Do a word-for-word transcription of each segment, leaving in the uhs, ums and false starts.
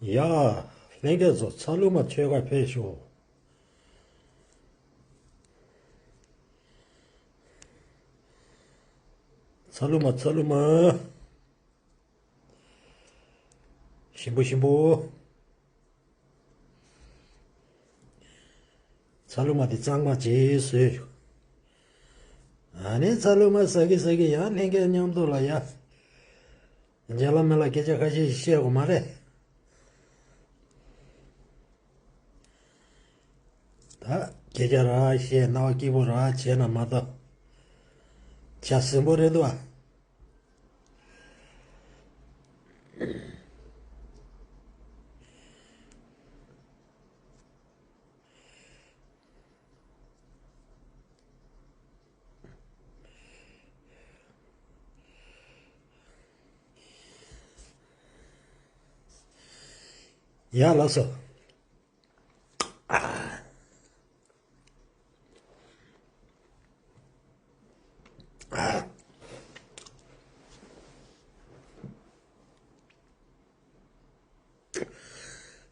ཡ། ལྷན་རྒྱས་ཚོ་ཚ་ལུ་མ་ཆོས་ཁ་ཕེབས་ཤོག་ཚ་ལུ་མ་ཚ་ལུ་མ། ཞིམ་པོ་ཞིམ་པོ། ཚ་ལུ་མ་དེ་གཙང་མ་བྱས་བཟོས། ཨ་ནི་ཚ་ལུ་མ་ཟ་གི་ཟ་གི་ཡང་ལྷན་རྒྱས་མཉམ་དུ་ལ་ཡ། རྗེ་བླ་མ་ལ་སྐད་ཆ་ཁ་ཤས་ཤིག་བཤད་དགོས་མ་རེད། ད་སྐད་ཆ་ར་བཤད་རྣ་བ་སྐྱིད་པོ་ར་བྱས་ན་མ་གཏོགས། ཆ་ཟིན་པོ་རེད་འདུག་ཨ། ཡ་ལགས་སོ།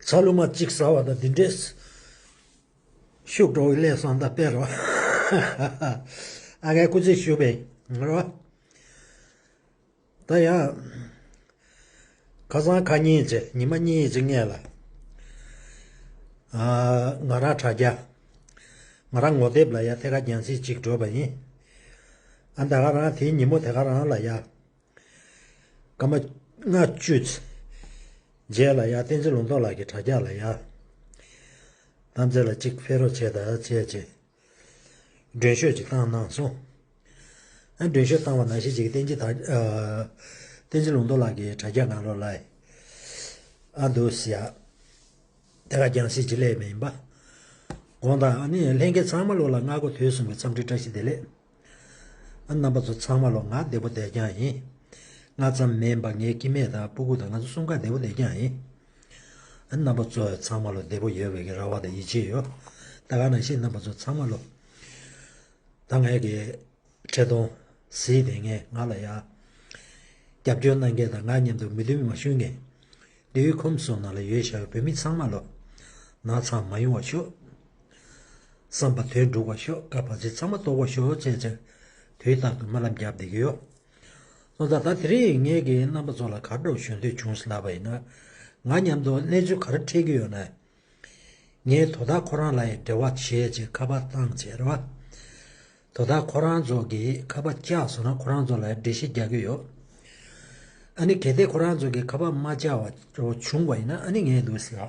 ཚ་ལུ་མ་གཅིག་ཟ་བ་དང་འདི་འདྲས་ཤུགས་འགྲོ་བའི་ལས་བསམ་ད་དཔེ་རོ། ཨ་ཁའི་སྐུ་ཚེ་ཞུ་བའི་རོ། ད་ཡང་། ཁ་སང་ཁ་ཉིན་ཅིག་ཉི་མ་གཉིས་ཅིག་སྔས་ལ། ཨ། ང་རང་དྲ་རྒྱ། ང་རང་ངོ་དེབ་ལ་ཡ་ཐད་ཀར་རྒྱང་སྲིང་ཅིག་འགྲོ་བ་ཡིན། ཨ་ད་ག་རང་དེའི་ཉིན་མོ་དེ་ག་རང་ལ་ཡ། སྐར་མ་ལྔ་བཅུ་རྗེས་ལ་ཡ་བསྟན་འཛིན་ལུང་རྟོགས་ལགས་ཀྱི་དྲ་རྒྱ་ལ་ཡ། གཏམ་རྩེ་ལ་གཅིག་ཕེབས་རོགས་བྱས་ད་བྱས་བྱས། མགྲོན་ཤོག་ཅིག་བཏང་གནང་སོང་། ཨ་མགྲོན་ཤོག་བཏང་བ་ནང་བཞིན་ཅིག་བསྟན་འཛིན་དར་ཨ། བསྟན་འཛིན་ལུང་རྟོགས་ལགས་ཀྱི་དྲ་རྒྱ་ནང་ལོགས་ལ། ཨ་འདུག་ཟེར་ཡ། དེ་ག་རྒྱང་སྲིང་ཅིག་སླེབས་མེད་ཡིན་པ། དགོངས་དག་ཨ་ནི་ལྷན་རྒྱས་ཚང་མ་ལོ་ལ་སྔ་དགོང་དུས་གསུམ་གྱི་འཚམས་འདྲི་བཀྲ་ཤིས་བདེ་ལེགས། ཨ་རྣམ་པ་ཚོ་ཚང་མ་ལོ་ང་བདེ་པོ་བདེ་རྐྱང་ཡིན། ང་ཙམ་མིན་པ་ངའི་སྐྱེ་དམན་དང་སྤུ་གུ་དང་ང་ཚོ་གསུམ་ཀ་བདེ་པོ་བདེ་རྐྱང་ཡིན། ཨ་རྣམ་པ་ཚོ་ཚང་མ་ལོ་བདེ་པོ་ཡོད་པའི་གི་རེ་བ་དང་ཡིད་ཆེས་ཡོད། ད་ག་ནང་བཞིན་རྣམ་པ་ཚོ་ཚང་མ་ལོ། ད་ངའི་གི་འཕྲིན་ཐུང་གཟིགས་བསྡད་མཁན་ང་ལ་ཡ། རྒྱབ་སྐྱོར་གནང་མཁན་དང་ང་མཉམ་དུ་མི་མཐུན་མ་ཞུ་མཁན། ལིའུ་ཁོམ་སོང་ནང་ལ་ཡོད་བཞག་པའི་བོད་མི་ཚང་མ་ལོ། ནག་ཚང་མ་ཡོང་བ་ཤོག་བསམ་པ་དོན་འགྲུབ་པ་ཤོག་སྐལ་བ་ཚེ་ཚང་མ་རྟོགས་པ་ཤོག་བྱས་བྱས། དུས་རྟག་ཏུ་སྨོན་ལམ་བརྒྱབ་བསྡད་ཀྱི་ཡོད། སོང་ཙང་ད་དེ་རིང་ངས་ཀྱི་རྣམ་པ་ཚོ་ལ་ག་འདྲ་ཞུ་འདོད་བྱུང་ཟེར་ལབ་པ་ཡིན་ན། ང་མཉམ་དུ་གནས་ཚུལ་ག་རེ་འཕྲད་ཀྱི་ཡོད་ན། ངས་དོ་བདག་ཁོ་རང་ལ་ཡང་འབྲེལ་བ་བྱས་བྱས་ཁ་པར་བཏང་བྱས་རེད་བ། དོ་བདག་ཁོ་རང་ཚོ་གིས་ཁ་པར་བཅག་སོང་ན་ཁོ་རང་ཚོ་ལ་འགྲེལ་བཤད་རྒྱག་གི་ཡོད། ཨ་ནི་གལ་ཏེ་ཁོ་རང་ཚོ་གིས་ཁ་པར་མ་བཅག་པ་བྱུང་བ་ཡིན་ན་ཨ་ནི་ངས་འདུག་ཟེར།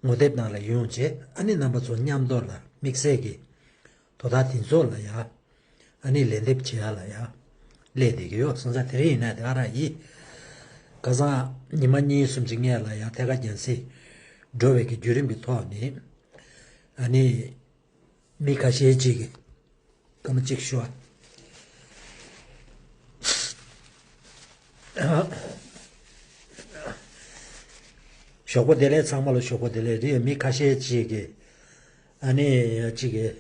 ངོ་དེབ་ནང་ལ་ཡོང་བྱས་ཨ་ནི་རྣམ་པ་ཚོ་མཉམ་དུ་ལ་དམིགས་བསལ་གྱི་དོ་བདག་དེ་ཚོ་ལ་ཡ། ཨ་ནི་ལན་འདེབས་བྱེད་ཡ་ལ་ཡ། སླེབས་བསྡད་ཀྱི་ཡོད་སོང་ཙང་དེ་རིང་ཡིན་ན་དེ་ག་རང་ཡིན། ཁ་སང་ཉི་མ་གཉིས་གསུམ་ཅིག་སྔས་ལ་ཡ་ཐད་ཀར་རྒྱང་སྲིང་འགྲོ་བའི་གི་བརྒྱུད་རིམ་གྱི་ཐོག་ནས། ཨ་ནི། མི་ཁ་ཤས་ཅིག་གིས་སྐར་མ་གཅིག་ཞུ་ཨ། ཞོགས་པ་བདེ་ལེགས་ཚང་མ་ལ་ཞོགས་པ་བདེ་ལེགས་རེད། མི་ཁ་ཤས་ཅིག་གིས་ཨ་ནི་ཅིག་གིས་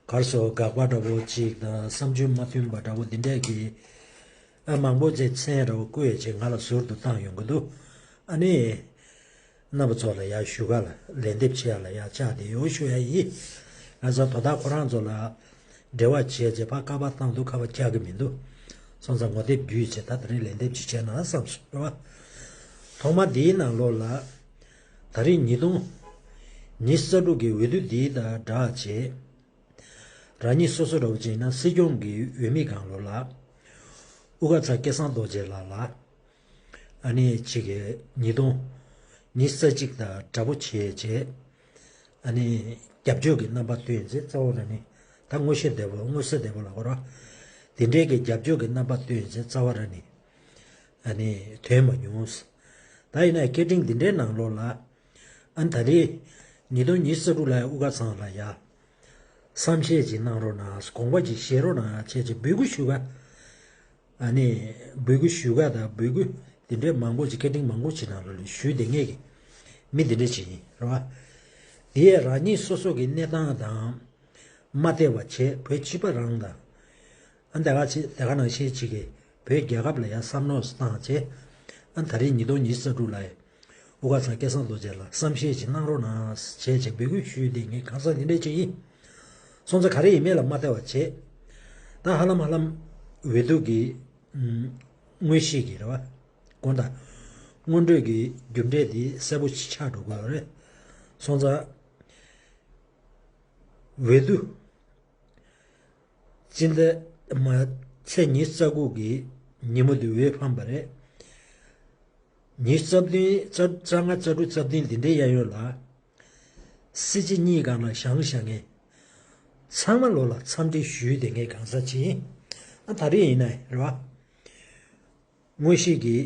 གར་སོགས་དགག་པ་འདྲ་བོ་ཅིག་དང་བསམ་ཚུལ་མ་མཐུན་པ་འདྲ་བོ་འདི་འདྲས་ཀྱི་ཨ་མང་པོ་ཅིག་མཚན་འདྲ་བོ་བཀོད་ཡས་ཅིག་ང་ལ་ཟུར་དུ་བཏང་ཡོང་གི་འདུག་ཨ་ནི། རྣམ་པ་ཚོ་ལ་ཡར་ཞུ་ག་ལ་ལན་འདེབས་བྱེད་ཡ་ལ་ཡར་བཅར་ཏེ་ཡོད་ཞུ་ཡ་ཡིན། ང་ཚོ་དོ་བདག་ཁོ་རང་ཚོ་ལ་འབྲེལ་བ་བྱས་རྗེས་ཕར་ཀ་པར་བཏང་འདུག་ཁ་པར་རྒྱག་གི་མི་འདུག་སོང་ཙང་ངོ་དེབ་བརྒྱུད་བྱས་ད་དེ་རིང་ལན་འདེབས་ཅིག་བྱས་ན་བསམ་སོང་རེད་བ། ཐོག་མ་འདིའི་ནང་ལོགས་ལ་ད་རིང་ཉིས་སྟོང་ཉི་ཤུ་རྩ་དྲུག་གི་འོས་བསྡུ་འདི་དང་སྦྲགས་བྱས། རང་ཉིད་སོ་སོ་འདྲ་བོ་ཅིག་ཡིན་ན་སྲིད་སྐྱོང་གི་འོས་མི་སྒང་ལོགས་ལ། དབུ་དཀར་ཚ་སྐལ་བཟང་རྡོ་རྗེ་ལགས་ལ། ཨ་ནི་གཅིག་གི་ཉིས་སྟོང་ཉི་ཤུ་རྩ་གཅིག་དང་འདྲ་པོ་བྱས་རྗེས། ཨ་ནི་རྒྱབ་སྐྱོར་གྱི་རྣམ་པ་སྟོན་རྗེས་རྩ་བ་རང་ནི་ད་ངོ་ཤེས་བདེ་པོ་མངོན་གསལ་བདེ་པོ་ལ་གོ་ར། དེ་འདྲའི་གི་རྒྱབ་སྐྱོར་གྱི་རྣམ་པ་སྟོན་རྗེས་རྩ་བ་རང་ནི། ཨ་ནི་ཐོན་མ་མྱོང་། ད་ཡིན་ན་སྐད་འཕྲིན་འདི་འདྲའི་ནང་ལོགས་ལ། ཨ་ནི་ད་རེས་ཉིས་སྟོང་ཉི་ཤུ་རྩ་དྲུག་ལ་དབུ་དཀར་ཚང་ལ་ཡ། བསམ་ཤེས་ཅིག་གནང་རོགས་གནང་དགོངས་པ་ཅིག་བཞེས་རོགས་གནང་བྱས་ཅིག་འབོད་སྐུལ་ཞུ་ག་ཨ་ནི་འབོད་སྐུལ་ཞུ་ག་དང་འབོད་སྐུལ་དེ་འདྲའི་མང་པོ་ཅིག་སྐད་འཕྲིན་མང་པོ་ཅིག་ནང་ལ་ཞུས་བསྡད་མཁན་གྱི་མི་དེ་འདྲ་ཅིག་ཡིན་རེད་བ། དེ་ཡས་རང་ཉིད་སོ་སོ་གི་གནས་སྟངས་དང་མ་བལྟས་པ་བྱས་བོད་སྤྱི་པ་རང་དང་། ཨ་ད་ག་ཅི་ད་ག་ནང་བཞིན་ཅིག་གིས་བོད་རྒྱལ་ཁབ་ལ་ཡང་བསམ་མནོ་བཏང་བྱས། ཨ་ད་རེས་ཉིས་སྟོང་ཉི་ཤུ་རྩ་དྲུག་ལ་ སྐུ་ཁམས་བཟང་སྐལ་བཟང་རྡོ་རྗེ་ལགས་བསམ་ཤེས་ཅིག་གནང་རོགས་གནང་ཞེས་ཅིག་འབོད་སྐུལ་ཞུས་ཏེ་ངས་གང་ཟག་འདི་འདྲས་ཅིག་ཡིན། སོང་ཙང་ག་རེ་ཡིན་མེད་ལ་མ་བལྟ་བ་བྱས། ད་ཧ་ལམ་ཧ་ལམ་འོས་བསྡུ་གི་ཨུམ། དངོས་གཞི་གི་རེད་བ། དགོངས་དག་སྔོན་འགྲོའི་གི་རྒྱུ་འབྲས་འདི་གསལ་པོ་ཆགས་འགྲོ་དགོས་རེད། སོང་ཙང་འོས་བསྡུ། སྤྱི་ཟླ་མ་ཚེས་ཉི་ཤུ་རྩ་དགུ་གི་ཉིན་མོ་འདི་འོས་འཕངས་པ་རེད། ཉི་ཤུ་རྩ་བདུན་རྩ་རྩ་ལྔ་རྩ་དྲུག་རྩ་བདུན་འདི་འདྲའི་གཡས་གཡོན་ལ། སྲིད་སྤྱི་གཉིས་སྒང་ལ་བཞེངས་བཞེངས་མཁན། ཚང་མ་ལོ་ལ་འཚམས་འདྲི་ཞུས་ཏེ་ངས་གང་ཟག་ཅིག་ཡིན། ཨ་ད་རེས་ཡིན་ན་རེད་བ། དངོས་གཞི་གི་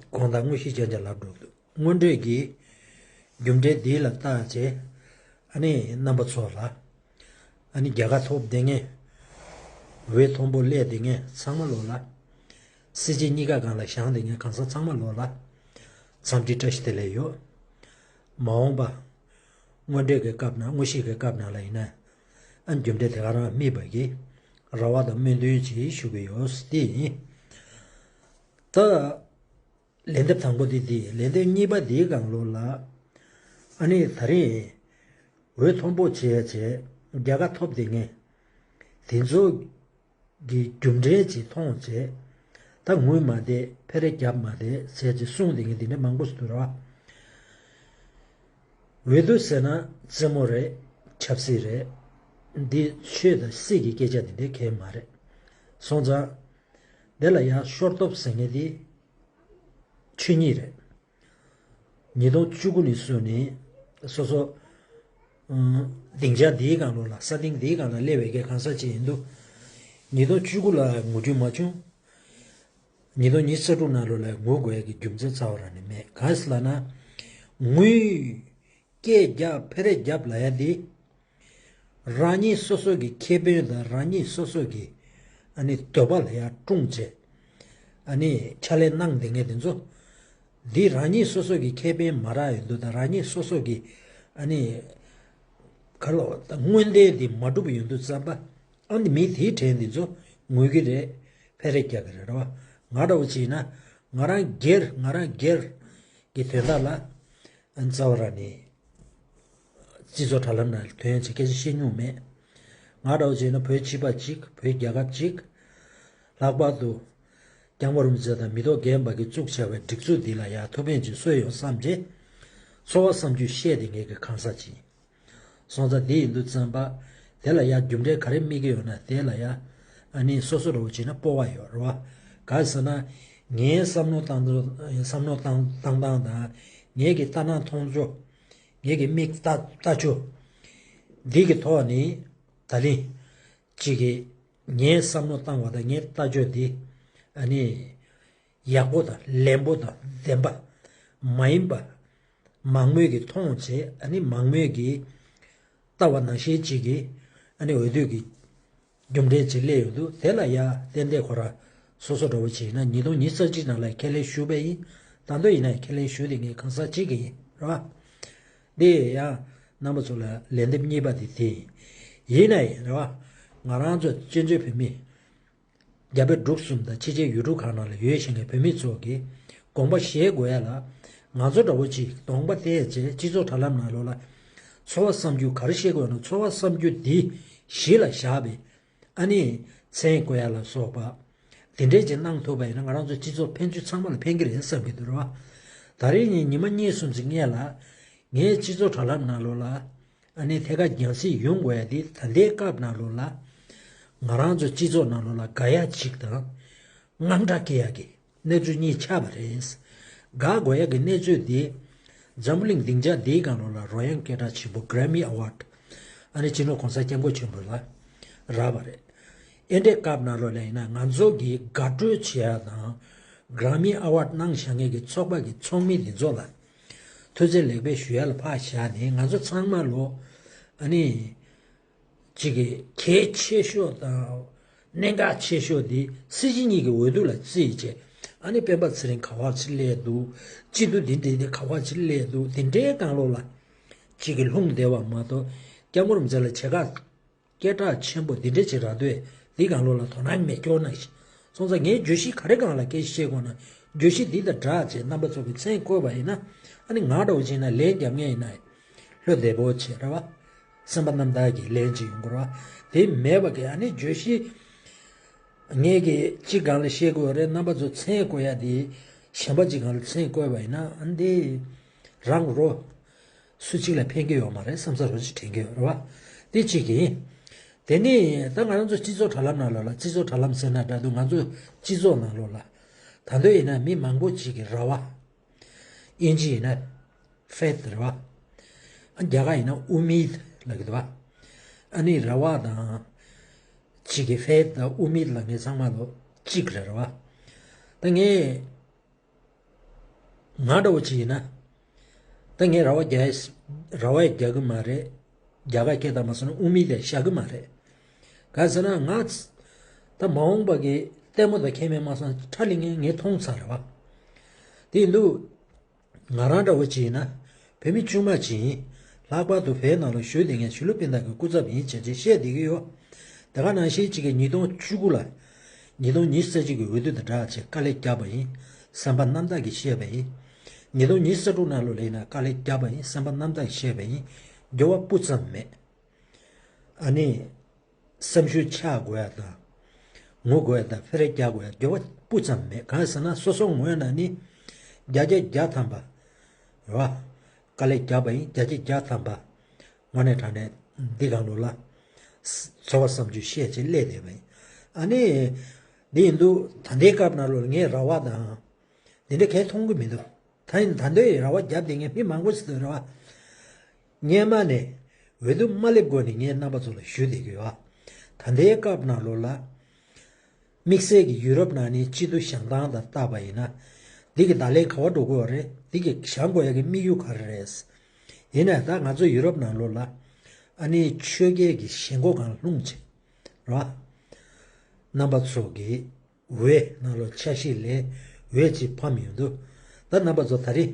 དགོངས་དག་དངོས་གཞི་ཅན་ཅན་ལབ་འགྲོ་འདུག་སྔོན་འགྲོའི་གི་རྒྱུ་འབྲས་འདི་ལ་བལྟས་རྗེས། ཨ་ནི་རྣམ་པ་ཚོ་ལ། ཨ་ནི་རྒྱལ་ཁ་ཐོབ་བསྡད་མཁན། འོས་མཐོན་པོ་སླེབས་བསྡད་མཁན་ཚང་མ་ལོ་ལ། སྲིད་སྤྱི་གཉིས་ཀ་སྒང་ལ་བཞེངས་བསྡད་མཁན་གང་ཟག་ཚང་མ་ལོ་ལ། འཚམས་འདྲི་བཀྲ་ཤིས་བདེ་ལེགས་ཡོད། མ་འོངས་པ། སྔོན་འགྲོའི་གི་སྐབས་ནང་དངོས་གཞིའི་གི་སྐབས་ནང་ལ་ཡིན་ན། ཨ་རྒྱུ་འབྲས་དེ་ག་རང་དམིགས་པ་གི། རེ་བ་དང་སྨོན་འདུན་ཅིག་ཞུ་གི་ཡོད་དེ་ཡིན། ད། ལན་འདེབས་དང་པོ་དེ་དེ་ལན་འདེབས་གཉིས་པ་དེའི་སྒང་ལོགས་ལ། ཨ་ནི་ད་རེས་འོས་མཐོན་པོ་བྱས་བྱས་རྒྱལ་ཁ་ཐོབ་བསྡད་མཁན། དེ་ཚོ་གི་རྒྱུ་འབྲས་ཅིག་མཐོང་བྱས། ད་ངུས་མ་བསྡད་ཕེ་རེ་བརྒྱབ་མ་བསྡད་བྱས་ཅིག་གསུངས་བསྡད་མཁན་དེ་འདྲ་མང་པོ་ཞིག་འདུག་ར། འོས་བསྡུ་ཟེར་ན་རྩེད་མོ་རེད། ཆབ་སྲིད་རེད། འདི་ཆོས་དང་སྲིད་ཀྱི་སྐད་ཆ་དེ་འདྲའི་གང་ཡང་མ་རེད། སོང་ཙང་། དེ་ལ་ཡང་ཤོར་སྟོབས་ཟེར་མཁན་དེ་ཆོས་ཉིད་རེད། ཉིས་སྟོང་བཅུ་དགུ་ནས་བཟུང་ནས་སོ་སོ་ཨང་སྡིངས་ཆ་འདིའི་སྒང་ལོགས་ལ་ས་སྟེང་འདིའི་སྒང་ལ་སླེབས་པའི་གི་གང་ཟག་ཅིག་ཡིན་དུས། ཉིས་སྟོང་བཅུ་དགུ་ལ་ངུ་རྒྱུ་མ་བྱུང་། ཉིས་སྟོང་ཉི་ཤུ་རྩ་དྲུག་ནང་ལོགས་ལ་ངུ་དགོས་ཡ་གི་རྒྱུ་མཚན་རྩ་བ་རང་ནས་མེད། གང་ཟེར་ལབ་ན། ངུས། སྐད་རྒྱབ་ཕེ་རེ་རྒྱབ་ལབ་ཡ་འདི། རང་ཉིད་སོ་སོ་གི་ཁེ་ཕན་དང་རང་ཉིད་སོ་སོ་གི་ཨ་ནི་འདོད་པ་ལ་ཡ་སྲུང་བྱས། ཨ་ནི་ཕྱག་ལས་གནང་བསྡད་མཁན་དེ་ཚོ། འདི་རང་ཉིད་སོ་སོ་གི་ཁེ་ཕན་མ་རག་ཡོང་དུས་དང་རང་ཉིད་སོ་སོ་གི་ཨ་ནི། ག་ལོ་ད་དངོས་བདེན་འདི་མ་འགྲུབ་ཡོང་དུས་ཙམ་པ། ཨ་ནི་མི་དེའི་གྲས་འདི་ཚོ་ངུ་གི་རེད། ཕེ་རེ་རྒྱག་གི་རེད་ར་བ། ང་འདྲ་བོ་བྱས་ན་ང་རང་སྒེར་ང་རང་སྒེར་གི་དོན་དག་ལ་རྩ་བ་རང་ནས་སྤྱི་ཚོགས་དྲ་ལམ་ནང་དོན་ཡོད་ཚད་སྐད་ཆ་བཤད་མྱོང་མེད། ང་འདྲ་བོ་བྱས་ན་བོད་སྤྱི་པ་གཅིག་བོད་རྒྱལ་ཁབ་གཅིག་ལྷག་པར་དུ་སྐྱབས་མགོན་རིན་པོ་ཆེ་དང་མི་ཐོག་རྒན་པ་གིས་བཙུགས་བྱས་པའི་སྒྲིག་འཛུགས་འདི་ལ་ཡང་ཐུགས་ཕན་ཅིག་གསོས་ཡོང་བསམ་རྗེས་ཚོར་བ་བསམ་ཚུལ་བཤད་དེ་ངེད་ཀྱི་གང་ཟག་ཅིག་ཡིན། སོང་ཙང་དེ་ཡིན་དུས་ཙམ་པ། དེ་ལ་ཡང་རྒྱུ་འབྲས་ག་རེ་དམིགས་ཀྱི་ཡོད་ན་དེ་ལ་ཡང་། ཨ་ནི་སོ་སོ་ར་བོ་བྱས་ན་སྤོབས་པ་ཡོད་རེད་བ། ག་ཟེར་ན། ངའི་བསམ་བློ་བཏང་བསམ་བློ་བཏང་བཏང་སྟངས་དང་། ངེད་ཀྱི་ལྟ་སྣང་མཐོང་ཕྱོགས། ངེད་ཀྱི་མིག་ལྟ་ལྟ་ཕྱོགས། འདི་གི་ཐོག་ནས་ད་ལན་གཅིག་གིས་ངའི་བསམ་བློ་བཏང་བ་དང་ངའི་ལྟ་ཕྱོགས་འདི་ཨ་ནི་ཡག་པོ་དང་ལན་པོ་དང་བདེན་པ་མ་ཡིན་པ། མང་མོས་ཀྱིས་མཐོང་བྱས། ཨ་ནི་མང་མོས་ཀྱིས་ལྟ་བ་ནང་བཞིན་གཅིག་གིས་ཨ་ནི་འོས་བསྡུ་གི་རྒྱུ་འབྲས་ཅིག་སླེབས་ཡོང་དུས་དེ་ལ་ཡ་ཏན་ཏན་ཁོ་ར་སོ་སོ་འདྲ་བོ་ཅིག་ཡིན་ན་ཉིས་སྟོང་ཉི་ཤུ་རྩ་གཅིག་ནང་ལ་ཁས་ལེན་ཞུས་པ་ཡིན། ད་དུང་ཡིན་ན་ཁས་ལེན་ཞུ་དེ་ངས་གང་ཟག་གཅིག་གི་ཡིན་རེད་བ། འདི་ཡང་རྣམ་པ་ཚོ་ལ་ལན་འདེབས་གཉིས་པ་དེ་དེ་ཡིན། ཡིན་ན་ཡིན་རེད་བ། ང་རང་ཚོ་བཙན་བྱོལ་བོད་མི་རྒྱ་བལ་འབྲུག་གསུམ་དང་ཕྱི་རྒྱལ་ཡུལ་གྲུ་ཁག་ནང་ལ་ཡོད་བཞིན་གྱི་བོད་མི་ཚོ་གིས་དགོངས་པ་བཞེས་དགོས་ཡ་ལ། ང་ཚོ་འདྲ་བོ་ཅིག་གདོང་པ་བལྟས་བྱས་སྤྱི་ཚོགས་དྲ་ལམ་ནང་ལོགས་ལ་ཚོར་བ་བསམ་རྒྱུ་ག་རེ་བཤད་དགོས་ན་ཚོར་བ་བསམ་རྒྱུ་འདི་གཞི་ལ་བཞག་པའི་ཨ་ནི་མཚན་དགོས་ཡ་ལ་སོགས་པ། དེ་འདྲས་ཅིག་གནང་ཐུབ་པ་ཡིན་ན་ང་རང་ཚོ་སྤྱི་ཚོགས་ཕན་ཚུན་ཚང་མ་ལ་ཕན་གྱི་རེད་བསམ་གྱི་འདུག་རེད་བ། ད་རེས་ཉིན་ཉི་མ་གཉིས་གསུམ་ཅིག་སྔོན་ལ་ངས་སྤྱི་ཚོགས་དྲ་ལམ་ནང་ལོགས་ལ། ཨ་ནི་ཐད་ཀར་རྒྱང་སྲིང་ཡོང་དགོས་ཡ་དེ་ད་ལྟའི་སྐབས་ནང་ལོགས་ལ། ང་རང་ཚོ་སྤྱི་ཚོགས་ནང་ལོགས་ལ་དགའ་ཡ་གཅིག་དང་། དངངས་སྐྲག་སྐྱེ་ཡ་གི་གནས་ཚུལ་གཉིས་ཆགས་པ་རེད། དགའ་དགོས་ཡ་གི་གནས་ཚུལ་དེ། འཛམ་བུ་གླིང་སྡིངས་ཆ་འདིའི་སྒང་ལོགས་ལ་རོལ་དབྱངས་སྐད་གྲགས་ཆེན་པོ་Grammy Award ཨ་ནི་སྤྱི་ནོར་གོང་ས་སྐྱབས་མགོན་ཆེན་པོ་ལ་རག་པ་རེད། ཨེ་འདྲའི་སྐབས་ནང་ལོགས་ལ་ཡིན་ན་ང་ཚོ་གིས་དགའ་སྤྲོ་བྱེད་ཡ་དང་། Grammy Award གནང་བཞག་མཁན་གྱི་ཚོགས་པ་གི་ཚོགས་མི་འདི་ཚོ་ལ། ཐུགས་རྗེ་ལེགས་འབད་ཞུ་ཡ་ལ་ཕར་བཞག་ནས་ང་ཚོ་ཚང་མ་ལོ། ཨ་ནི། གཅིག་གི་གལ་ཆེ་ཤོས་དང་། གནད་འགག་ཆེ་ཤོས་འདི་སྲིད་སྤྱི་གཉིས་ཀྱི་འོས་བསྡུ་ལ་བརྩིས་བྱས། ཨ་ནི་སྤེན་པ་ཚེ་རིང་ག་བ་ཅིག་སླེབས་འདུག་སྤྱི་འཐུས་འདི་འདྲའི་འདི་ག་བ་ཅིག་སླེབས་འདུག་དེ་འདྲའི་སྒང་ལོགས་ལ། གཅིག་གི་ལྷུང་བསྡད་པ་མ་གཏོགས། སྐྱབས་མགོན་རིན་པོ་ཆེ་ལ་བྱེད་ཀ་སྐད་གྲགས་ཆེན་པོ་འདི་འདྲ་ཅིག་རག་དུས་འདི་སྒང་ལོགས་ལ་དོ་སྣང་མེད་སྐྱོ་གནང་ཞིག་སོང་ཙང་ངས་བརྗོད་གཞི་ག་རེ་སྒང་ལ་སྐད་ཆ་བཤད་དགོས་ན་ བརྗོད་གཞི་འདི་དང་སྦྲགས་བྱས་རྣམ་པ་ཚོ་གི་མཚན་བཀོད་པ་ཡིན་ན། ཨ་ནི་ང་འདྲ་བོ་བྱས་ན་ལན་རྒྱབ་མཁན་ཡིན་ན་ལྷོད་བདེ་པོ་བྱས་རེད་བ། སེམས་པ་རྣམ་དག་གིས་ལན་ཅིག་ཡོང་གི་རེད་བ། དེ་མེད་པ་གི་ཨ་ནི་བརྗོད་གཞི་ངས་གི་གཅིག་སྒང་ལ་བཤད་དགོས་རེད། རྣམ་པ་ཚོ་མཚན་བཀོད་ཡ་དེ་གཞན་པ་གཅིག་སྒང་ལ་མཚན་བཀོད་པ་ཡིན་ན་ཨ་འདི་རང་རོ། སུ་གཅིག་ལ་ཕན་གྱི་ཡོད་མ་རེད་བསམ་ས་རོ་ཅིག་དྲན་གྱི་ཡོད་རེད་བ། དེ་གཅིག་ཡིན། དེ་ནི་ད་ང་རང་ཚོ་སྤྱི་ཚོགས་དྲ་ལམ་ནང་ལོགས་ལ། སྤྱི་ཚོགས་དྲ་ལམ་ཟེར་ན་འདྲ་འདུག་ང་ཚོ་སྤྱི་ཚོགས་ནང་ལོགས་ལ། ད་འདོད་ཡིན་ན་མི་མང་པོ་ཅིག་གི་རེ་བ། དབྱིན་ཇི་ཡིན་ན་ཕེཐ་རེད་བ། ཨ་རྒྱ་གར་ཡིན་ན་ཨུ་མིད་ལབ་ཀྱི་འདུག་བ། ཨ་ནི་རེ་བ་དང་ཅིག་གི་ཕེཐ་དང་ཨུ་མིད་ལབ་མཁན་ཚང་མ་ལོ་གཅིག་རེད་རེད་བ། ད་ངས། ང་འདྲ་བོ་ཅིག་ཡིན་ན། ད་ངས་རེ་བ་རྒྱག་རེ་བ་རྒྱག་གི་མ་རེད། རྒྱ་གར་སྐད་དང་མ་སོང་ན་དབུ་མེད་དེ་བཞག་གི་མ་རེད། ག་ཟེར་ན་ང་ད་མ་འོངས་པ་གི་ལྟད་མོ་དང་ཁྱད་མེད་མ་སོང་ཁྲ་ལི་ངས་ངས་མཐོང་ཚར་རེད་བ། དེ་ཡིན་དུས་ང་རང་འདྲ་བོ་ཅིག་ཡིན་ན་བོད་མི་ཆུང་མ་ཅིག་ཡིན། ལྷག་པར་དུ་བོད་ནང་ལ་བཞུགས་བསྡད་མཁན་ཆོས་ལུགས་སྤུན་ཟླ་གི་སྐུ་ཚབ་ཡིན་བྱས་བྱས་བཤད་བསྡད་ཀྱི་ཡོད། དེ་ག་ནང་བཞིན་གཅིག་གི་ཉིས་སྟོང་བཅུ་དགུ་ལ། ཉིས་སྟོང་ཉི་ཤུ་རྩ་གཅིག་གི་འོས་བསྡུ་དང་སྦྲགས་བྱས་དཀའ་ལས་བརྒྱབ་པ་ཡིན། སེམས་པ་རྣམ་དག་གིས་བཤད་པ་ཡིན། ཉིས་སྟོང་ཉི་ཤུ་རྩ་དྲུག་ནང་ལོགས་ལ་ཡིན་ན་དཀའ་ལས་བརྒྱབ་པ་ཡིན། སེམས་པ་རྣམ་དག་གིས་བཤད་པ་ཡིན། འགྱུར་བ་སྤུ་ཙམ་མེད། ཨ་ནི། སེམས་ཤུགས་ཆག་དགོས་ཡ་དང་། ངུ་དགོས་ཡ་དང་ཕེ་རེ་རྒྱག་དགོས་ཡ་འགྱུར་བ་སྤུ་ཙམ་མེད། གང་ཟེར་ན་སོ་སོ་ངོས་ནས་ནི། བརྒྱ་ཆ་བརྒྱ་ཐམ་པ། རེད་བ། དཀའ་ལས་བརྒྱབ་པ་ཡིན། བརྒྱ་ཆ་བརྒྱ་ཐམ་པ། དངོས་གནས་དྲང་གནས་འདི་སྒང་ལོགས་ལ། ཚོར་བ་བསམ་ཚུལ་བཤད་བྱས་སླེབས་བསྡད་པ་ཡིན། ཨ་ནི། འདི་ཡིན་དུས་ད་ལྟའི་སྐབས་ནང་ལོགས་ལ་ངས་རེ་བ་དང་། འདི་འདྲ་གས་མཐོང་གི་མི་འདུག་ད་ཡིན་ད་འདོད་ཡི་རེ་བ་བརྒྱབ་བསྡད་མཁན་མི་མང་པོ་ཞིག་འདུག་རེད་བ། སྔོན་མ་ནས་འོས་བསྡུ་མ་སླེབས་གོང་ནས་ངས་རྣམ་པ་ཚོ་ལ་ཞུ་བསྡད་ཀྱི་ཡོད། ད་ལྟའི་སྐབས་ནང་ལོགས་ལ། དམིགས་བསལ་གྱི་ཡུ་རོབ་ནང་ནས་སྤྱི་འཐུས་བཞེངས་སྟངས་དང་བལྟས་པ་ཡིན་ན། འདི་གི་བརྡ་ལན་ག་པར་འགྲོ་དགོས་པ་རེད། འདི་གི་བཞེངས་དགོས་ཡ་གི་དམིགས་ཡུལ་ག་རེ་རེད། ཡིན་ནའི་ད་ང་ཚོ་ཡུ་རོབ་ནང་ལོགས་ལ། ཨ་ནི་ཆོས་རྒྱལ་གྱི་ཞེན་ཁོག་སྒང་ལྷུང་བྱས། རེད་བ། རྣམ་པ་ཚོ་གི་འོས་ནང་ལོགས་ཆ་ཤས་ལས་འོས་གཅིག་ཕམ་ཡོང་དུས། ད་རྣམ་པ་ཚོ་ད་རེས་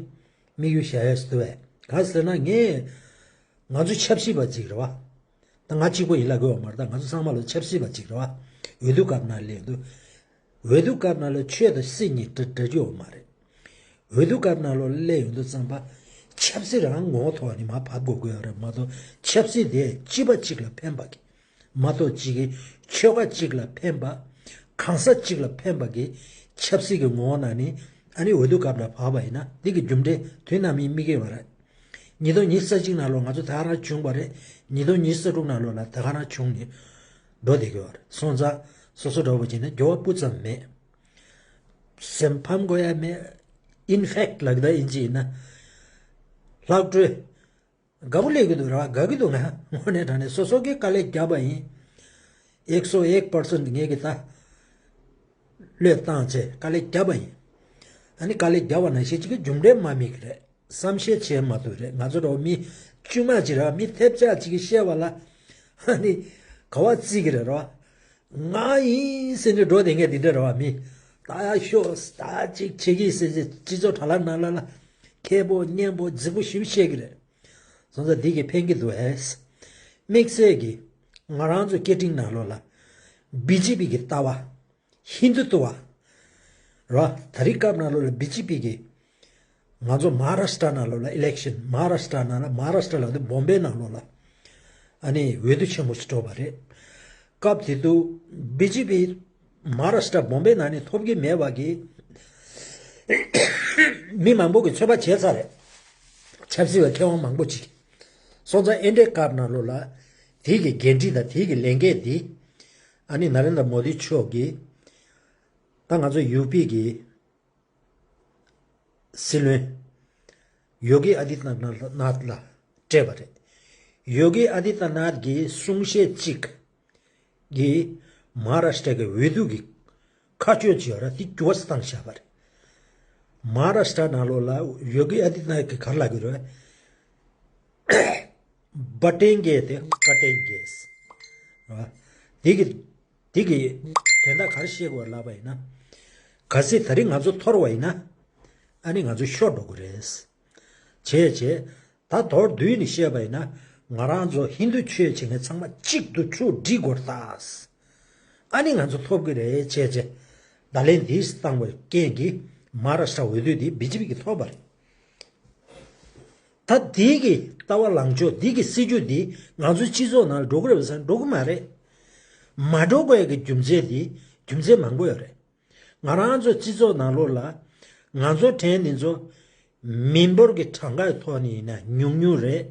དམིགས་ཡུལ་བཞག་ཡས་སུ་འདུག་བས། ག་ཟེར་ན་ངས། ང་ཚོ་ཆབ་སྲིད་པ་ཅིག་རེད་བ། ད་ང་གཅིག་པོ་ཡིན་ལབ་དགོས་པ་མ་རེད། ད་ང་ཚོ་ཚང་མ་ལོ་ཆབ་སྲིད་པ་ཅིག་རེད་བ། འོས་བསྡུ་སྐབས་ནང་སླེབས་དུས། འོས་བསྡུ་སྐབས་ནང་ལ་ཆོས་དང་སྲིད་གཉིས་འདྲ་འདྲ་རྒྱུ་ཡོད་མ་རེད། འོས་བསྡུ་སྐབས་ནང་ལོགས་སླེབས་ཡོང་དུས་ཙམ་པ། ཆབ་སྲིད་རང་ངོ་བོ་ཐོག་ནས་མར་བབས་དགོས་ཀྱི་ཡོད་རེད་མ་གཏོགས་ཆབ་སྲིད་དེ་སྤྱི་པ་གཅིག་ལ་ཕན་པ་གི་མ་གཏོགས་གཅིག་གི་ཆོལ་ཁ་གཅིག་ལ་ཕན་པ། གང་ཟག་གཅིག་ལ་ཕན་པ་གི་ཆབ་སྲིད་ཀྱི་ངོ་བོ་ནང་ནས་ཨ་ནི་འོས་བསྡུ་སྐབས་ལ་བབས་པ་ཡིན་ན་འདི་གི་རྒྱུ་འབྲས་དུས་ནམ་ཡིན་དམིགས་ཀྱི་ཡོད་མ་རེད། ཉིས་སྟོང་ཉི་ཤུ་རྩ་གཅིག་ནང་ལོགས་ང་ཚོ་ད་ག་རང་བྱུང་བ་རེད། ཉིས་སྟོང་ཉི་ཤུ་རྩ་དྲུག་ནང་ལོགས་ལ་ད་ག་རང་བྱུང་ནས་འགྲོ་བསྡད་ཀྱི་ཡོད་རེད། སོང་ཙང་སོ་སོ་འདྲ་བོ་བྱས་ན་འགྱུར་བ་སྤུ་ཙམ་མེད། སེམས་ཕམ་དགོས་ཡ་མེད། ཨིན་ཕེག་ལབ་ཀྱི་ད་ཨིན་ཇི་ཡིན་ན། ལྷག་འཕྲོས། དགའ་པོ་སླེབས་ཀྱི་འདུག་ར་བ། དགའ་གི་འདུག་ང་དངོས་གནས་དྲང་གནས་སོ་སོ་གིས་དཀའ་ལས་བརྒྱབ་པ་ཡིན། ཨེག་སོ་ཨེག་པར་སེན་ངས་གི་ད། བློས་བཏང་བྱས་དཀའ་ལས་བརྒྱབ་པ་ཡིན། ཨ་ནི་དཀའ་ལས་བརྒྱབ་པ་ནང་བཞིན་གཅིག་གི་རྒྱུ་འབྲས་མ་དམིགས་རེད། བསམ་ཤེས་བྱས་མ་ཐུབ་རེད། ང་ཚོ་འདྲ་བོ་མི་དཀྱུས་མ་ཅིག་ར་མི་ཐེབས་ཆག་ཅིག་གིས་བཤད་པ་ལ། ཨ་ནི་ག་བ་བརྩི་གི་རེད་ར་བ། ང་ཡིན་ཟེར་ནས་འགྲོ་བསྡད་མཁན་དེ་འདྲ་ར་བ་མི། ད་ཡ་ཤོག་ད་ཅིག་བྱེད་ཀྱི་ཟེར་ཅིག་སྤྱི་ཚོགས་དྲ་ལམ་ནང་ལ་ལ། མཁས་པོ་སྙན་པོ་རྫིག་པོ་ཞིག་བཤད་ཀྱི་རེད། སོང་ཙང་འདི་གིས་ཕན་གྱི་འདུག་ཨེ། དམིགས་བསལ་གྱིས་ང་རང་ཚོ་སྐད་འཕྲིན་ནང་ལོགས་ལ། བི་ཇེ་པི་གི་ལྟ་བ། ཧིན་དུ་ཏུ་བ། ར། ད་རིང་སྐབས་ནང་ལོགས་ལ་བི་ཇེ་པི་གི། ང་ཚོ་མ་ཧཱ་རཱ་ཤི་ཏྲ་ནང་ལོགས་ལ་ཨི་ལེག་ཤན་མ་ཧཱ་རཱ་ཤི་ཏྲ་ནང་ལ་མ་ཧཱ་རཱ་ཤི་ཏྲ་ལ་དུ་བོམ་བེ་ནང་ལོགས་ལ། ཨ་ནི་འོས་བསྡུ་ཆེན་མོ་ཞིག་འགྲོ་བ་རེད། སྐབས་དེ་དུས་བི་ཇེ་པི་མ་ཧཱ་རཱ་ཤི་ཏྲ་བོམ་བེ་ནང་ནས་ཐོབ་ཀྱི་མེད་པ་གི། མི་མང་པོ་གིས་ཚོད་དཔག་བྱས་ཚར་རེད། ཆབ་སྲིད་པ་མཁས་དབང་མང་པོ་ཅིག་སོང་ཙང་ཨེ་འདྲའི་སྐབས་ནང་ལོགས་ལ། དེ་གི་འགན་འཁྲི་དང་དེ་གི་ལས་འགན་འདི། ཨ་ནི་ན་རེན་དྲ་མོ་དི་མཆོག་གིས། ད་ང་ཚོ་ཡུ་པི་གི་སྲིད་བློན་ཡོ་གི་ཨ་དི་ཏ་ནཱཐ་ལ་སྤྲད་པ་རེད། ཡོ་གི་ཨ་དི་ཏ་ནཱཐ་ཀྱི་གསུང་བཤད་གཅིག་གིས་མ་ཧཱ་རཱ་ཤི་ཏྲ་གི་འོས་བསྡུ་གི་ཁ་གཅོད་ཅིག་ཡོད་ར་དེ་འགྱུར་བ་བཏང་བཞག་པ་རེད། མ་ཧཱ་རཱ་ཤི་ཏྲ་ནང་ལོགས་ལ་ཡོ་གི་ཨ་དི་ཏ་ནཱཐ་ཀྱིས་ག་རེ་ལབ་ཀྱི་རེད། བ་ཏན་གེ་དེ་བ་ཏན་གེ། དེ་གི་དེ་གི་དོན་དག་ག་རེ་བཤད་དགོས་ལབ་པ་ཡིན་ན། གལ་སྲིད་ད་རིང་ང་ཚོ་འཐོར་བ་ཡིན་ན། ཨ་ནི་ང་ཚོ་ཤོར་འགྲོ་གི་རེད། བྱས་བྱས། ད་མདོར་བསྡུས་ནས་བཤད་པ་ཡིན་ན། ང་རང་ཚོ་ཧིན་དུ་ཆོས་བྱེད་མཁན་ཚང་མ་གཅིག་ཏུ་ཆུ་སྒྲིལ་དགོས་རེད་ད། ཨ་ནི་ང་ཚོ་ཐོབ་ཀྱི་རེད་བྱས་བྱས། བརྡ་ལན་འདི་བཏང་བའི་རྐྱེན་གྱིས། མ་ར་ཤ་འོས་བསྡུ་དེ་བི་ཇེ་པི་གིས་ཐོབ་པ་རེད། ད་འདི་གི་ལྟ་བ་ལངས་ཕྱོགས་འདི་གི་སྲིད་ཇུས་འདི་ང་ཚོའི་སྤྱི་ཚོགས་ནང་ལ་འགྲོ་གི་རེད་པས་ཟེར་ན་འགྲོ་གི་མ་རེད། མ་འགྲོ་དགོས་ཀྱི་རྒྱུ་མཚན་འདི་རྒྱུ་མཚན་མང་པོ་ཡོད་རེད། ང་རང་ཚོ་སྤྱི་ཚོགས་ནང་ལོགས་ལ་ང་ཚོ་གྲས་འདི་ཚོ་མི་འབོར་གྱི་གྲངས་ཀའི་ཐོག་ནས་ཡིན་ན་ཉུང་ཉུང་རེད།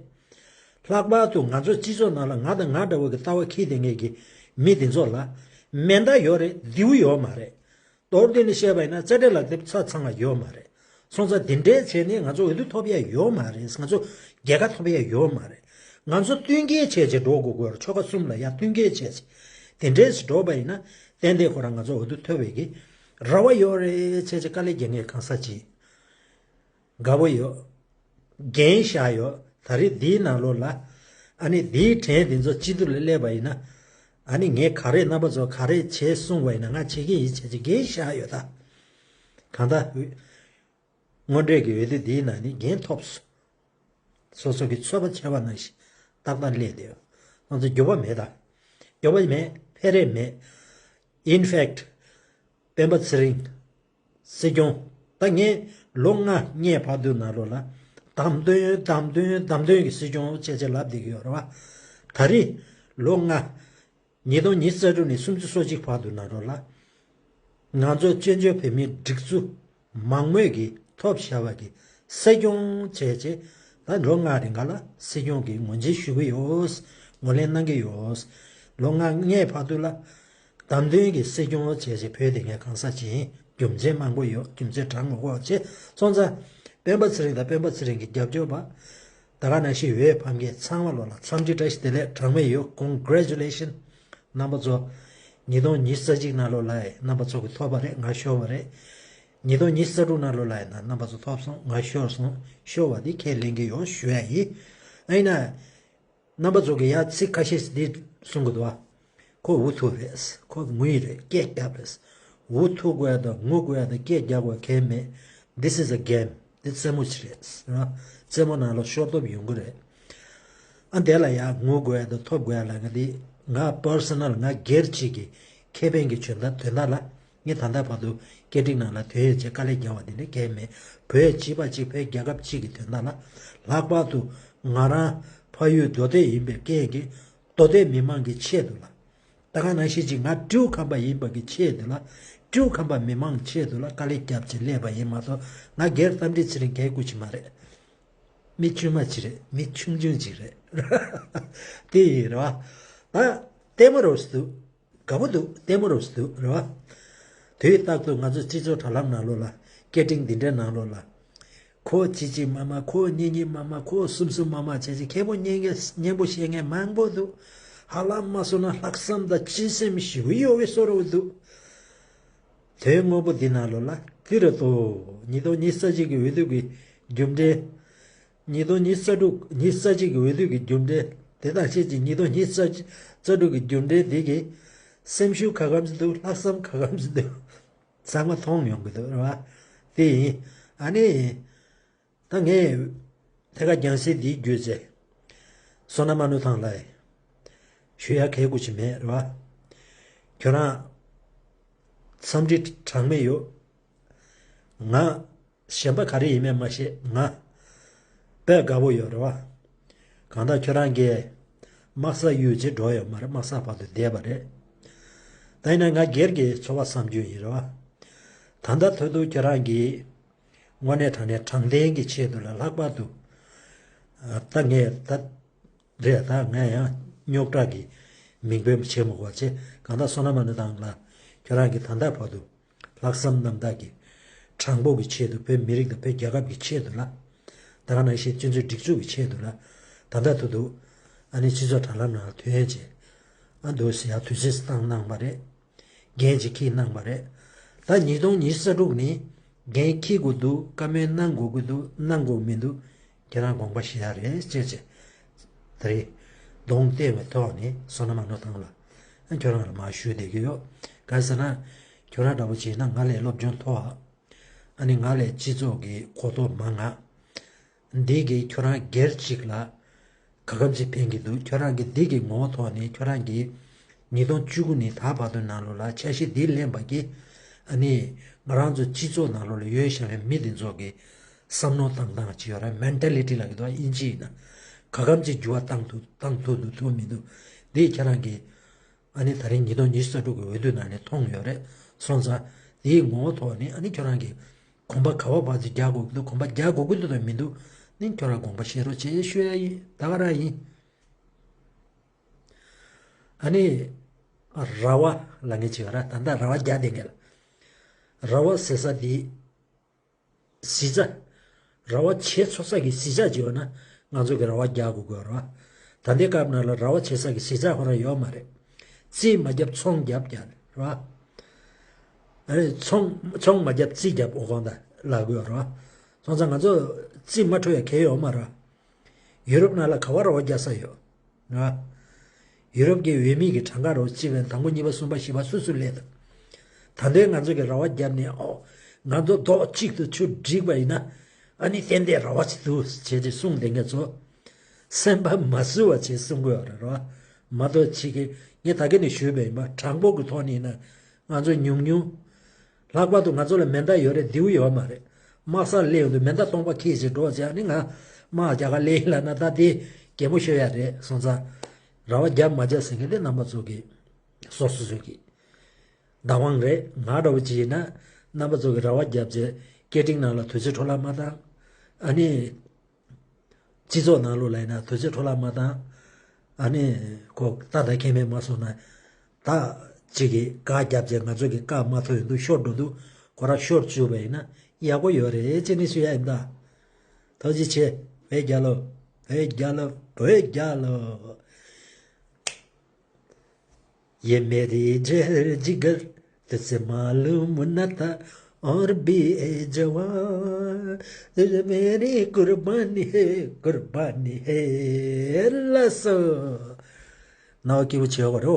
ལྷག་པར་དུ་ང་ཚོ་སྤྱི་ཚོགས་ནང་ལ་ང་དང་ང་འདྲ་བོ་གི་ལྟ་བ་འཁྱེར་བསྡད་མཁན་གྱི་མི་འདི་ཚོ་ལ་མེ་མདའ་ཡོད་རེད། མདེའུ་ཡོད་མ་རེད། མདོར་བསྡུས་ནས་བཤད་པ་ཡིན་ན་རྩ་འགྲན་ལག་དེབ་ཆ་ཚང་བ་ཡོད་མ་རེད། སོང་ཙང་འདི་འདྲའི་བྱས་ནས་ང་ཚོ་འོས་བསྡུ་ཐོབ་ཡ་ཡོད་མ་རེད། ང་ཚོ་རྒྱལ་ཁ་ཐོབ་ཡ་ཡོད་མ་རེད། ང་ཚོ་བསྟུན་མཁས་བྱས་བྱས་འགྲོ་དགོས་ཀྱི་ཡོད་རེད། ཆོལ་ཁ་གསུམ་ལ་ཡ་བསྟུན་མཁས་བྱས་བྱས་དེ་འདྲས་འགྲོ་བ་ཡིན་ན་ཏན་ཏན་ཁོ་རང་ང་ཚོ་འོས་བསྡུ་ཐོབ་པའི་གི་རེ་བ་ཡོད་རེད་བྱས་བྱས་དཀའ་ལས་རྒྱག་མཁན་གང་ས་ཅི། དགའ་པོ་ཡོད། འགན་བཞག་ཡོད། ད་རེས་འདིའི་ནང་ལོགས་ལ། ཨ་ནི་འདིའི་གྲས་འདི་ཚོ་སྤྱི་འཐུས་ལ་སླེབས་པ་ཡིན་ན། ཨ་ནི་ངས་ག་རེ་རྣམ་པ་ཚོ་ག་རེ་བྱེད་གསུངས་པ་ཡིན་ན་ང་བྱེད་ཀྱི་ཡིན་བྱས་ཀྱི་འགན་བཞག་ཡོད་ད། གང་ལྟར། དངོས་འབྲེལ་གྱི་འོས་བསྡུ་འདིའི་ནང་ནས་འགན་ཐོབ་སོང་། སོ་སོ་གི་ཚོད་དཔག་བྱས་པ་ནང་བཞིན་ཏག་ཏག་སླེབས་བསྡད་ཡོད། ང་ཚོ་འགྱོད་པ་མེད་ད། འགྱོད་པ་མེད། ཕེ་རེ་མེད། In fact སྤེན་པ་ཚེ་རིང་། སྲིད་སྐྱོང་། ད་ངས་ལོ་ལྔ་སྔོན་བར་དུ་ནང་ལོགས་ལ་བདམས་ཐོན་བདམས་ཐོན་བདམས་ཐོན་གྱི་སྲིད་སྐྱོང་བྱས་བྱས་ལབ་བསྡད་ཀྱི་ཡོད་རེད་བ། ད་རེས་ལོ་ལྔ། ཉིས་སྟོང་ཉི་ཤུ་རྩ་དྲུག་ནས་སུམ་ཅུ་སོ་གཅིག་བར་དུ་ནང་ལོགས་ལ། ང་ཚོ་བཙན་བྱོལ་བོད་མིའི་སྒྲིག་འཛུགས་མང་མོས་ཀྱིས་ཐོབ་བཞག་པ་གི་སྲིད་སྐྱོང་བྱས་བྱས་ད་ལོ་ལྔ་རིང་ག་ལ་སྲིད་སྐྱོང་གི་ངོས་འཛིན་ཞུ་གི་ཡོད། ངོས་ལེན་གནང་གི་ཡོད། ལོ་ལྔ་སྔོན་བར་དུ་ལ། བདམས་ཐོན་གྱི་སྲིད་སྐྱོང་བྱས་བྱས་བོད་དེ་ངས་གང་ས་ཅི་ཡིན་རྒྱུ་མཚན་མང་པོ་ཡོད། རྒྱུ་མཚན་དྲང་མོ་གོ་བྱས་སོང་ཙང་། སྤེན་པ་ཚེ་རིང་དང་སྤེན་པ་ཚེ་རིང་གི་རྒྱབ་སྐྱོར་པ། ད་ག་ནང་བཞིན་འོས་འཕངས་མཁན་ཚང་མ་ལོ་ལ་འཚམས་འདྲི་བཀྲ་ཤིས་བདེ་ལེགས་གྲངས་མེད་ཡོད། Congratulation རྣམ་པ་ཚོ། ཉིས་སྟོང་ཉི་ཤུ་རྩ་གཅིག་ནང་ལོགས་ལ་རྣམ་པ་ཚོ་གི་ཐོབ་པ་རེད། ང་ཤོར་བ་རེད། ཉིས་སྟོང་ཉི་ཤུ་རྩ་དྲུག་ནང་ལོགས་ལ་ཡིན་ན་རྣམ་པ་ཚོ་ཐོབ་སོང་། ང་ཤོར་སོང་། ཤོར་བ་འདི་ཁས་ལེན་གྱི་ཡོད་ཞུ་ཡ་ཡིན། ཨ་ཡིན་ན། རྣམ་པ་ཚོ་གིས་ཡ་ཚིག་ཁ་ཤས་ཤིག་འདི་གསུང་གི་འདུག་བ། ཁོ་འུ་ཐུག་རེད། ཁོ་ངུ་ཡི་རེད། སྐད་རྒྱབ་རེད། འུ་ཐུག་དགོས་ཡ་དང་ངུ་དགོས་ཡ་དང་སྐད་རྒྱག་དགོས་ཡ་གང་ཡང་མེད། This is a game. འདི་རྩེད་མོ་ཞིག་རེད། རྩེད་མོ་ནང་ལ་ཤོར་ཐོབ་ཡོང་གི་རེད། ཨ་འདི་ལ་ཡ་ངུ་དགོས་ཡ་དང་ཐོབ་དགོས་ཡ་ལ་ང་འདི་ང་personal ང་སྒེར་གཅིག་གི་ཁེ་ཕན་གྱི་དོན་དག་དོན་དག་ལ། ངས་ད་ལྟ་བར་དུ་སྐད་འཕྲིན་ནང་ལ་དོན་ཡོད་ཅེས་དཀའ་ལས་བརྒྱབ་པ་དེ་འདྲ་གང་ཡང་མེད། བོད་སྤྱི་པ་གཅིག་བོད་རྒྱལ་ཁབ་གཅིག་གི་དོན་དག་ལ། ལྷག་པར་དུ་ང་རང་ཕ་ཡུལ་མདོ་སྟོད་ཡིན་པའི་རྐྱེན་གྱིས་མདོ་སྟོད་མི་མང་གི་ཆེད་དུ་ལ། ད་ག་ནང་བཞིན་གྱི་ང་སྤྲེའུ་ཁམས་པ་ཡིན་པ་གི་ཆེད་དུ་ལ། སྤྲེའུ་ཁམས་པ་མི་མང་ཆེད་དུ་ལ་དཀའ་ལས་བརྒྱབ་བྱས་སླེབས་པ་ཡིན་མ་གཏོགས་ང་སྒེར་རྟ་མགྲིན་ཚེ་རིང་གའི་སྐུ་མཁྱེན་མ་རེད། མི་དཀྱུས་མ་ཅིག་རེད། མི་ཆུང་ཆུང་ཅིག་རེད། དེ་ཡིན་རེད་བ། ད་ལྟད་མོ་རོ་སུ་འདུག་དགའ་པོ་འདུག་ལྟད་མོ་རོ་སུ་འདུག་རེད་བ། དུས་རྟག་ཏུ་ང་ཚོ་སྤྱི་ཚོགས་དྲ་ལམ་ནང་ལོགས་ལ་སྐད་འཕྲིན་འདི་འདྲའི་ནང་ལོགས་ལ། ཁོ་གཅིག་གཅིག་མ་མ། ཁོ་གཉིས་གཉིས་མ་མ། ཁོ་གསུམ་གསུམ་མ་མ་བྱས་ཅིག་མཁས་པོ་སྙན་གི་སྙན་པོ་བཤད་མཁན་མང་པོ་འདུག་ཧ་ལམ་མ་སོང་ན་ལྷག་བསམ་དང་སྤྱི་སེམས་ཞེ་པོ་ཡོད་པའི་བཟོ་འདྲ་འདུག་དོན་དངོས་པོ་འདི་ནང་ལོགས་ལ་ཏི་རུ་ཏོ། ཉིས་སྟོང་ཉི་ཤུ་རྩ་གཅིག་གི་འོས་བསྡུ་གི་རྒྱུ་འབྲས། ཉིས་སྟོང་ཉི་ཤུ་རྩ་དྲུག་ཉི་ཤུ་རྩ་གཅིག་གི་འོས་བསྡུ་གི་རྒྱུ་འབྲས་དེ་དང་ཆེད་ཀྱི་ཉིས་སྟོང་ཉི་ཤུ་རྩ་དྲུག་གི་རྒྱུ་འབྲས་འདི་གི་སེམས་ཤུགས་ག་གམ་ཞིག་འདུག་ལྷག་བསམ་ག་གམ་ཞིག་འདུག་ཚང་མ་མཐོང་ཡོང་གི་འདུག་རེད་བ། དེ་ཡིན། ཨ་ནི། ད་ངས་ཐད་ཀར་རྒྱང་སྲིང་འདིའི་བརྒྱུད་བྱས་བསོད་ནམས་མ་ནུ་ཐང་ལ་ཞུ་ཡ་གལ་དགོས་ཅིག་མེད་རེད་བ། ཁྱོད་རང་འཚམས་འདྲི་གྲངས་མེད་ཡོད། ང་གཞན་པ་ག་རེ་ཡིན་མིན་མ་ཤེས། ང་དཔེ་དགའ་པོ་ཡོད་རེད་བ། གང་ལྟར་ཁྱོད་རང་གིས་དམག་ས་གཡུགས་བྱས་འགྲོ་ཡོད་མ་རེད། དམག་ས་བར་དུ་བསྡད་པ་རེད། ད་ཡིན་ན་ང་སྒེར་གྱི་ཚོར་བ་བསམ་རྒྱུ་ཡིན་རེད་བ། ད་ལྟ་ཐོག་ཏུ་ཁྱོད་རང་གིས་དངོས་གནས་དྲང་གནས་དྲང་བདེན་གྱི་ཆེད་དུ་ལ་ལྷག་པར་དུ། ད་ངས་ད་རེད། ད་ངས་ཡང་རྙོག་དྲ་གི་མིང་འབོད་བྱེད་མི་དགོས་བྱས། གང་ལྟར་བསོད་ནམས་མ་ནུ་ཐང་ལ་ཁྱོད་རང་གིས་ད་ལྟ་བར་དུ་ལྷག་བསམ་རྣམ་དག་གིས་དྲང་པོ་གི་ཆེད་དུ་བོད་མི་རིགས་དང་བོད་རྒྱལ་ཁབ་ཀྱི་ཆེད་དུ་ལ། ད་ག་ནང་བཞིན་སྤྱི་ཚོགས་སྒྲིག་འཛུགས་ཀྱི་ཆེད་དུ་ལ་ད་ལྟ་ཐོག་ཏུ་ཨ་ནི་སྤྱི་ཚོགས་དྲ་ལམ་ནང་ལ་ཐོན་བྱས་ཨ་འདུག་སེ་ཡར་དུས་ཚོད་བཏང་གནང་བ་རེད། འགན་ཅིག་འཁྱེར་གནང་བ་རེད། ད་ཉིས་སྟོང་ཉི་ཤུ་རྩ་དྲུག་ནི་འགན་འཁྱེར་དགོས་འདུག་བཀའ་མོལ་གནང་དགོས་ཀྱི་འདུག་གནང་དགོས་མི་འདུག་ཁྱེད་རང་དགོངས་པ་བཞེས་ཡ་རེད་ཅེས་བྱས། ད་རེས་གདོང་གཏད་པའི་ཐོག་ནས་བསོད་ནམས་མ་ནུ་ཐང་ལ་ཨ་ཁྱོད་རང་ལ་མར་ཞུས་བསྡད་ཀྱི་ཡོད། ག་རེ་ཟེར་ན། ཁྱོད་རང་འདྲ་པོ་བྱས་ན་ང་ལས་སློབ་སྦྱོང་མཐོ་བ། ཨ་ནི་ང་ལས་སྤྱི་ཚོགས་ཀྱི་གོ་རྟོགས་མང་ང་། འདི་གིས་ཁྱོད་རང་སྒེར་གཅིག་ལ་ག་གམ་ཅིག་ཕན་གྱི་འདུག་ཁྱོད་རང་གིས་འདི་གི་ངོ་བོ་ཐོག་ནས་ཁྱོད་རང་གིས་ཉིས་སྟོང་བཅུ་དགུ་ནས་ད་བར་དུ་ནང་ལོགས་ལ་འཆར་གཞི་འདི་ལེན་པ་གིས་ ཨ་ནི་ང་རང་ཚོ་སྤྱི་ཚོགས་ནང་ལོགས་ལ་ཡོད་བཞག་པའི་མི་དེ་ཚོ་གི་བསམ་བློ་བཏང་སྟངས་ཅིག་ཡོད་རེད། མེན་ཊེ་ལི་ཊི་ལབ་ཀྱི་འདུག་ཨིན་ཇི་ཡིན་ན། ག་གམ་ཅིག་འགྱུར་བ་བཏང་ཐུབ་བཏང་ཐུབ་འདུག་ཐུབ་མི་འདུག་འདི་ཁྱེད་རང་གིས་ཨ་ནི་ད་རིང་ཉིས་སྟོང་ཉི་ཤུ་རྩ་དྲུག་གི་འོས་བསྡུ་ནང་ནས་མཐོང་ཡོད་རེད། སོང་ཙང་དེའི་ངོ་བོ་ཐོག་ནས་ཨ་ནི་ཁྱོད་རང་གིས་གོམ་པ་ག་བ་བར་དུ་རྒྱག་དགོས་ཀྱི་འདུག་གོམ་པ་རྒྱག་དགོས་ཀྱི་འདུག་དང་མི་འདུག་ནི་ཁྱོད་རང་དགོངས་པ་བཞེས་རོགས་བྱེད་ཞུ་ཡ་ཡིན། ད་ག་རང་ཡིན། ཨ་ནི། ར་བ་ལབ་མཁན་ཅིག་ཡོད་ར། ད་ལྟ་ར་བ་རྒྱག་བསྡད་མཁན་ལ། ར་བ་ཟེར་ས་འདི། གཟི་རྩ། ར་བ་བྱེད་ཆོག་ས་གི་གཟི་རྩ་ཅིག་ཡོད་ན་ང་ཚོ་གི་ར་བ་རྒྱག་དགོས་དགོས་ར། ད་ལྟའི་སྐབས་ནང་ལ་ར་བ་བྱེད་ས་གི་གཟི་རྩ་ཁོ་རང་ཡོད་མ་རེད། རྩིས་མ་བརྒྱབ་ཚོང་བརྒྱབ་རྒྱག་ར། ཨ་ནི་ཚོང་ཚོང་མ་བརྒྱབ་རྩིས་བརྒྱབ་འོ་གོང་ད་ལབ་དགོས་ར། སོང་ཙང་ང་ཚོ་རྩིས་མ་འཕྲོད་ཡ་གལ་ཡོད་མ་རེད། ཡུ་རོབ་ནང་ལ་ག་བ་ར་བ་རྒྱག་ས་ཡོད། ཨ། ཡུ་རོབ་ཀྱི་འོས་མི་གི་གྲངས་ཀ་རོ་གཅིག་བས་དང་པོ་གཉིས་པ་གསུམ་པ་བཞི་པ་སུ་སུ་སླེབས་འདུག་ད་ལྟའི་ང་ཚོ་གི་ར་བ་བརྒྱབ་ནས་ཨོ། ང་ཚོ་རྡོག་གཅིག་ཏུ་ཆུ་བསྒྲིགས་པ་ཡིན་ན། ཨ་ནི་ཏན་ཏན་ར་བ་ཅིག་འདུག་བྱས་ཏེ་གསུངས་བསྡད་མཁན་ཚོ། སེམས་པ་མ་བཟོད་པ་བྱས་གསུང་དགོས་རེད་ར། མ་གཏོགས་ཅིག་གི་ངས་ད་གིན་ནས་ཞུས་པ་ཡིན་པ་གྲངས་འབོར་གྱི་ཐོག་ནས་ཡིན་ན། ང་ཚོ་ཉུང་ཉུང་། ལྷག་པར་དུ་ང་ཚོ་ལ་མེ་མདའ་ཡོད་རེད་མདེའུ་ཡོད་མ་རེད། དམག་སར་སླེབས་ཡོང་དུས་མེ་མདའ་སྟོང་པ་ཁྱེར་བྱས་འགྲོ་བྱས་ཨ་ནི་ང་དམག་རྒྱག་ག་སླེབས་ཡིན་ལབ་ན་ད་དེ་གད་མོ་ཤོར་ཡ་རེད་སོང་ཙང་། ར་བ་རྒྱབ་མ་རྒྱབ་ཟེར་མཁན་དེ་རྣམ་པ་ཚོ་གི་སོ་སོ་སོ་གི་བདག་དབང་རེད། ང་འདྲ་བོ་ཅིག་ཡིན་ན་རྣམ་པ་ཚོ་གི་ར་བ་རྒྱབ་བྱས་སྐད་འཕྲིན་ནང་ལ་དུས་ཚོད་འཕྲོ་བརླག་མ་བཏང་། ཨ་ནི། སྤྱི་ཚོགས་ནང་ལོགས་ལ་ཡིན་ན་དུས་ཚོད་འཕྲོ་བརླག་མ་བཏང་། ཨ་ནི་ཁོ་ཏག་ཏག་ཁྱད་མེད་མ་སོང་ན། ད་ཅིག་གིས་བཀག་རྒྱབ་བྱས་ང་ཚོ་གི་བཀག་མ་ཐུབ་ཡོང་དུས་ཤོར་འགྲོ་དུས་ཁོ་རང་ཤོར་བཅུག་པ་ཡིན་ན་ཡག་པོ་ཡོད་རེད་ཅེས་ནི་ཞུ་ཡ་ཡིན་ད། ཐུགས་རྗེ་ཆེ། བོད་རྒྱལ་ལོ། བོད་རྒྱལ་ལོ། བོད་རྒྱལ་ལོ། ये मेरी जहर जिगर तुझसे मालूम न था और भी ए जवान तुझे मेरी कुर्बानी है कुर्बानी है लसो ནོ་ཀི་བུ་ཆེ་བ་རོ།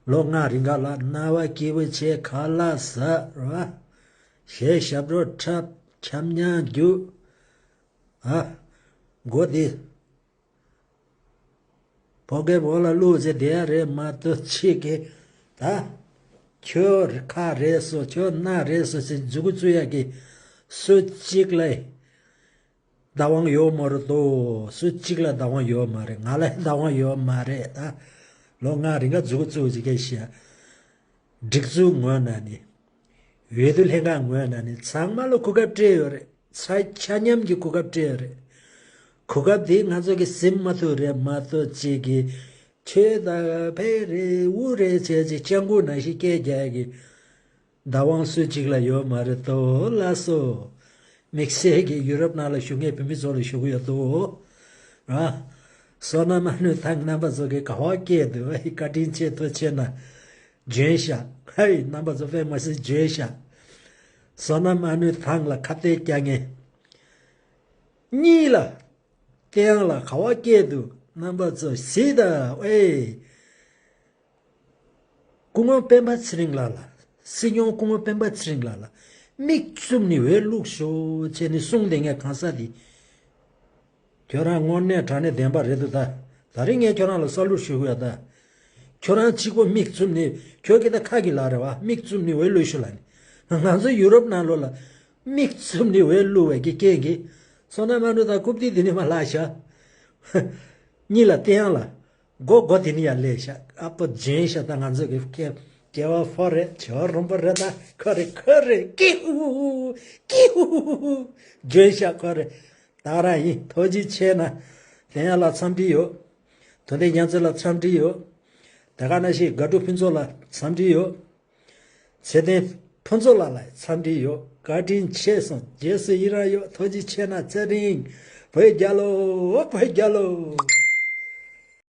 ལོ་ལྔ་རིང་ག་ལ་རྣ་བ་སྐྱིད་པོ་བྱས་ཁ་ལག་ཟ་ར། གཞས་ཞབས་བྲོ་འཁྲབ་འཁྱམ་ཉག་རྒྱུག་ཨ། མགོ་འདི། ཕོ་རྒན་འོག་ལ་བླུགས་ཟེར་བསྡད་ཡ་རེད་མ་གཏོགས་ཕྱི་གི། ད། ཁྱོད་ཁ་རེད་སོ་ཁྱོད་སྣ་རེད་སོ་ཟེར་མཛུ་གུ་བཙུགས་ཡ་གི། སུ་གཅིག་ལ། བདག་དབང་ཡོད་མ་རེད་དོ། སུ་གཅིག་ལ་བདག་དབང་ཡོད་མ་རེད། ང་ལ་བདག་དབང་ཡོད་མ་རེད་ད། ལོ་ལྔ་རིང་ག་མཛུ་གུ་བཙུགས་ཅིག་གས་ཤི་ཡ། སྒྲིག་འཛུགས་ངོས་ནས་ནི། འོས་བསྡུ་ལྷན་ཁང་ངོས་ནས་ནི་ཚང་མ་ལ་གོ་སྐབས་སྤྲད་ཡོད་རེད། ཆ་ཆ་མཉམ་གྱི་གོ་སྐབས་སྤྲད་ཡོད་རེད། གོ་སྐབས་དེ་ང་ཚོ་གི་ཟིན་མ་ཐུབ་རེད་མ་གཏོགས་ཅིག་གི། ཆོས་དང་ཕེ་རེ་འུ་རེ་བྱས་ཅིག་སྤྱང་ཀུ་ནང་བཞིན་སྐད་རྒྱག་གི། བདག་དབང་སུ་གཅིག་ལ་ཡོད་མ་རེད་དོ་ལགས་སོ། དམིགས་བསལ་གྱི་ཡུ་རོབ་ནང་ལ་བཞུགས་མཁན་བོད་མི་ཚོ་ལ་ཞུ་གི་ཡོད་དོ། ར། བསོད་ནམས་ཨ་ནུ་ཐང་རྣམ་པ་ཚོ་གི་ག་བ་སྐད་དུ་ཨ་ཧི་བཀའ་དྲིན་ཆེ་ཐུགས་ཆེ་ན། འཇོན་ཤག་ཧའི་རྣམ་པ་ཚོ་དཔེ་མ་སྲིད་འཇོན་ཤག་བསོད་ནམས་ཨ་ནུ་ཐང་ལ་ཁ་གཏད་རྒྱག་མཁན། གཉིས་ལ། བསྟན་ལ་ག་བ་སྐད་དུ་རྣམ་པ་ཚོ་གཟིགས་དང་ཨེ། སྐུ་ངོ་སྤེན་པ་ཚེ་རིང་ལགས་ལ། སྲིད་སྐྱོང་སྐུ་ངོ་སྤེན་པ་ཚེ་རིང་ལགས་ལ། མིག་བཙུམ་ནས་འོས་བླུགས་ཤོག་ཅེས་ནས་གསུངས་བསྡད་མཁན་གང་ཟག་འདི། ཁྱོད་རང་དངོས་གནས་དྲང་གནས་བདེན་པ་རེད་འདུག་ད། ད་རིང་ངས་ཁྱོད་རང་ལ་ས་ལུར་ཞུ་གི་ཡོད་ད། ཁྱོད་རང་གཅིག་པོ་མིག་བཙུམ་ནས་ཁྱོད་ཀྱི་ད་ཁ་གི་ལག་རེད་བ་མིག་བཙུམ་ནས་འོས་བླུགས་ཤོག་ལབ་ནས། ང་ཚོ་ཡུ་རོབ་ནང་ལོགས་ལ་མིག་བཙུམ་ནས་འོས་བླུགས་པའི་གི་རྐྱེན་གྱིས། བསོད་ནམས་ཨ་ནུ་དང་རྐུབ་སྟེགས་འདི་ནས་མར་ལྷག་ཤག་གཉིས་ལ་བསྟན་ལ། མགོ་མགོ་དེ་ནས་ཡར་སླེབས་ཤག་ཨ་ཕོ་འཇོན་ཤག་ད་ང་ཚོ་གི་སྐྱེ་སྐྱེ་བ་ཕོ་རེད་བྱ་བ་རོང་པོ་རེད་ད་ཁོ་རེ་ཁོ་རེ་ཀི་ཧུ་ཧུ་ཧུ་ཀི་ཧུ་ཧུ་ཧུ་འཇོན་ཤག་ཁོ་རེ། ད་རང་ཡིན་ཐུགས་རྗེ་ཆེ་ན། དེ་ཡང་ལ་འཚམས་འདྲི་ཡོད། དོན་ལྡན་རྒྱ་མཚོ་ལ་འཚམས་འདྲི་ཡོད། དེ་ག་ནང་བཞིན་དགའ་སྤྲོ་ཕུན་ཚོགས་ལ་འཚམས་འདྲི་ཡོད། ཚེ་བརྟན་ཕུན་ཚོགས་ལགས་ལ་འཚམས་འདྲི་ཡོད། བཀའ་དྲིན་ཆེ་སོང་རྗེས་སུ་ཡི་རང་ཡོད། ཐུགས་རྗེ་ཆེ་ན་ཚེ་རིང་། བོད་རྒྱལ་ལོ། བོད་རྒྱལ་ལོ།